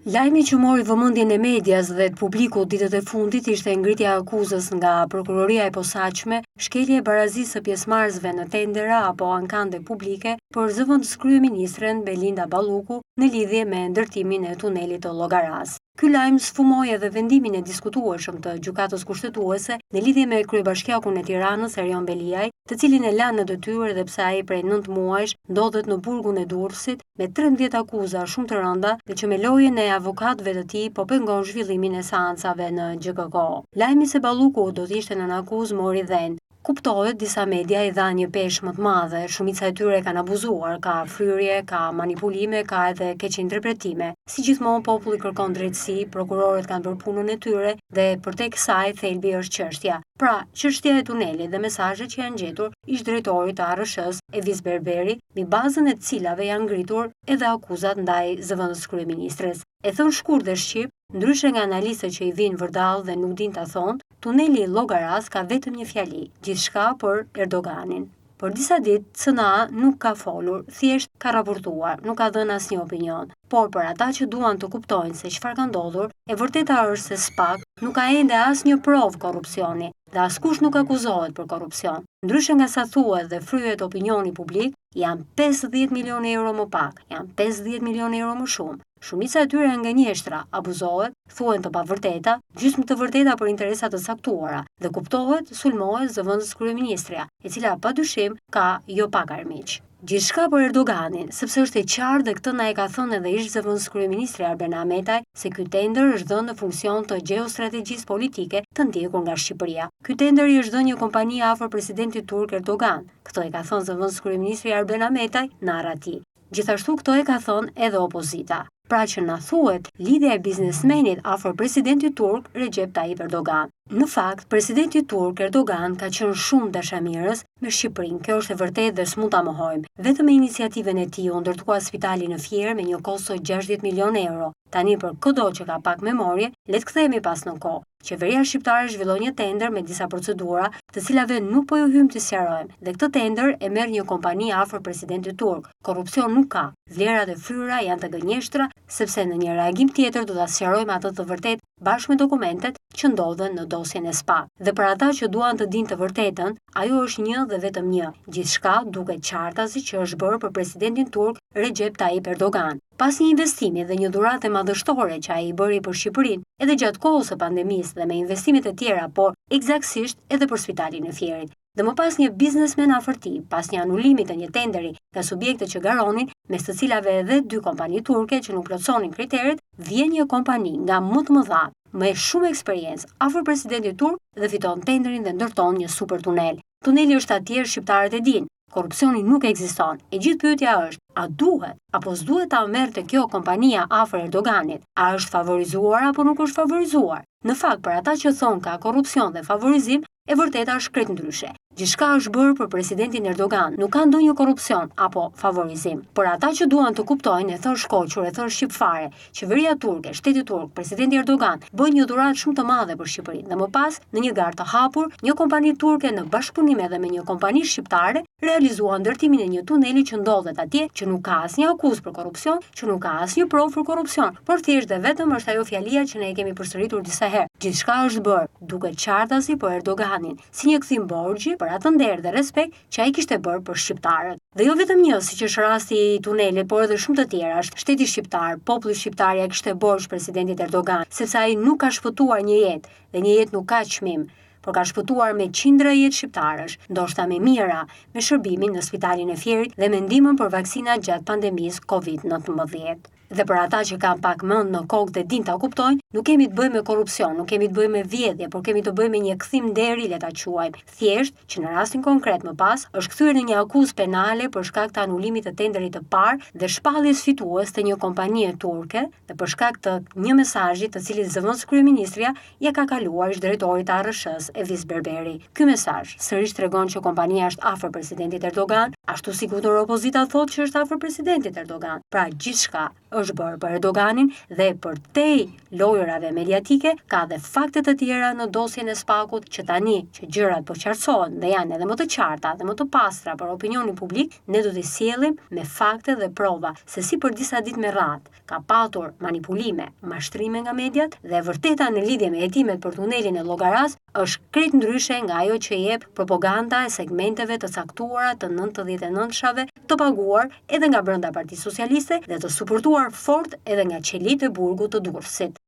Lajmi që mori vëmendjen e medias dhe të publikut ditët e fundit ishte ngritja e akuzës nga Prokuroria e Posaçme, shkelje e barazisë së pjesëmarrësve në tendera apo ankande publike për zëvendëskryeministren Belinda Balluku në lidhje me ndërtimin e tunelit të Llogarasë. Ky lajm sfumoi edhe vendimin e diskutueshëm të Gjykatës Kushtetuese në lidhje me kryebashkiakun e Tiranës, Erion Veliaj, të cilin e lanë në detyrë edhe pse ai prej 9 muajsh ndodhet në burgun e Durrësit me 13 akuza shumë të rënda dhe që me lojën e avokatëve të tij po pengon zhvillimin e seancave në GJKKO. Lajmi se Balluku do të ishte nën akuzë mori dhenë. Kuptohet, disa media i dhanë një peshë më të madhe, shumica e tyre kanë abuzuar, ka fryrje, ka manipulime, ka edhe keqinterpretime. Si gjithmonë populli kërkon drejtësi, prokurorët kanë bërë punën e tyre dhe përtej kësaj thelbi është çështja. Pra, çështja e tunelit dhe mesazhet që janë gjetur ish-drejtorit të ARRSH-së, Evis Berberi, mbi bazën e të cilave janë ngritur edhe akuzat ndaj zëvendëskryeministres. E thënë shkurt dhe shqip, ndryshe nga analistët që i vijnë vërdallë dhe nuk dinë ta thonë, tuneli i Llogarasë ka vetëm një fjali, gjithçka për Erdoganin. Për disa ditë, CNA nuk ka folur, thjesht ka raportuar, nuk ka dhënë asnjë opinion. Por për ata që duan të kuptojnë se çfarë ka ndodhur, e vërteta është se SPAK nuk ka ende asnjë provë korrupsioni dhe askush nuk akuzohet për korrupsion. Ndryshe nga sa thuhet dhe fryhet opinioni publik, janë 50 milionë euro më pak, janë 50 milionë euro më shumë. Shumica e tyre janë gënjeshtra, abuzohet, thuhen të pavërteta, gjysmë të vërteta për interesa të caktuara dhe kuptohet, sulmohet zëvendëskryeministrja, e cila padyshim ka jo pak armiq. Gjithçka për Erdoganin, sepse është e qartë dhe këtë na e ka thënë edhe ish zëvendëskryeministri Arben Ahmetaj se ky tender është dhënë në funksion të gjeostrategjisë politike të ndjekur nga Shqipëria. Ky tender i është dhënë një kompanie afër presidentit turk Erdogan. Këtë e ka thënë zëvendëskryeministri Arben Ahmetaj në arrati. Gjithashtu këtë e ka thënë edhe opozita. Pra që na thuhet lidhja e biznesmenit afër presidentit turk Recep Tayyip Erdogan. Në fakt, presidenti turk Erdogan ka qenë shumë dashamirës me Shqipërinë. Kjo është e vërtetë dhe s'mund ta mohojmë. Vetëm me iniciativën e tij u ndërtua spitali në Fier me një kosto 60 milion euro. Tani për këdo që ka pak memorie, le të kthehemi pas në kohë. Qeveria shqiptare zhvilloi një tender me disa procedura, të cilave nuk po ju hyjmë t'i sqarojmë. Dhe këtë tender e merr një kompani afër presidentit turk. Korrupsion nuk ka. Vlerat e fryra janë të gënjeshtra, sepse në një reagim tjetër do ta sqarojmë atë të vërtetë bashkë me dokumentet që ndodhen në dosjen e SPAK. Dhe për ata që duan të dinë të vërtetën, ajo është një dhe vetëm një. Gjithçka duket qartazi që është bërë për presidentin turk Recep Tayyip Erdogan. Pas një investimi dhe një dhurate madhështore që ai i bëri për Shqipërinë, edhe gjatë kohës së pandemisë dhe me investimet e tjera, por ekzaktësisht edhe për spitalin e Fierit. Dhe më pas një biznesmen afër tij, pas një anulimi të një tenderi nga subjektet që garonin, mes të cilave edhe dy kompani turke që nuk plotësonin kriteret, vjen një kompani nga më të mëdha, me shumë eksperiencë, afër presidentit turk dhe fiton tenderin dhe ndërton një super tunel. Tuneli është atje, shqiptarët e dinë. Korrupsioni nuk ekziston. E gjithë pyetja është, a duhet apo s'duhet ta merrte kjo kompania afër Erdoganit? A është favorizuar apo nuk është favorizuar? Në fakt, për ata që thonë ka korrupsion dhe favorizim, e vërteta është krejt ndryshe. Gjithçka është bërë për presidentin Erdogan, nuk ka ndonjë korrupsion apo favorizim. Për ata që duan të kuptojnë, e thënë shkoqur, e thënë shqip fare, qeveria turke, shteti turk, presidenti Erdogan bën një dhuratë shumë të madhe për Shqipërinë dhe më pas, në një garë të hapur, një kompani turke në bashkëpunim edhe me një kompani shqiptare realizuan ndërtimin e një tuneli që ndodhet atje, që nuk ka asnjë akuzë për korrupsion, që nuk ka asnjë provë për korrupsion, por thjesht dhe vetëm është ajo fjalia që ne e kemi përsëritur disa herë. Gjithçka është bërë, duket qartazi për Erdoganin, si një kthim borxhi për atë nder dhe respekt që ai kishte bërë për shqiptarët. Dhe jo vetëm një, siç është rasti i tunelit, por edhe shumë të tjera. Shteti shqiptar, populli shqiptar ia kishte borxh presidentit Erdogan, sepse ai nuk ka shpëtuar një jetë, dhe një jetë nuk ka çmim, por ka shpëtuar me qindra jetë shqiptarësh, ndoshta me mijëra, me shërbimin në spitalin e Fierit dhe me ndihmën për vaksinat gjatë pandemisë Covid-19. Dhe për ata që kanë pak mend në kokë dhe dinë ta kuptojnë, nuk kemi të bëjmë me korrupsion, nuk kemi të bëjmë me vjedhje, por kemi të bëjmë me një kthim nderi, le ta quajmë. Thjesht, që në rastin konkret më pas, është kthyer në një akuzë penale për shkak të anulimit të tenderit të parë dhe shpalljes fitues të një kompanie turke dhe për shkak të një mesazhi të cilit zëvendëskryeministrja ia ka kaluar ish-drejtorit të ARRSH-së, Evis Berberi. Ky mesazh sërish tregon që kompania është afër presidentit Erdogan, ashtu sikundër opozita thotë që është afër presidentit Erdogan. Pra gjithçka është bërë për Erdoganin dhe përtej lojërave mediatike ka dhe fakte të tjera në dosjen e SPAK-ut që tani që gjërat po qartësohen dhe janë edhe më të qarta dhe më të pastra për opinionin publik, ne do t'i sjellim me fakte dhe prova se si për disa ditë me radhë ka patur manipulime, mashtrime nga mediat dhe e vërteta në lidhje me hetimet për tunelin e Llogarasë është krejt ndryshe nga ajo që jep propaganda e segmenteve të caktuara të 99-shave të paguar edhe nga brenda Partisë Socialiste dhe të suportuar fort edhe nga qelitë e burgut të Durrësit.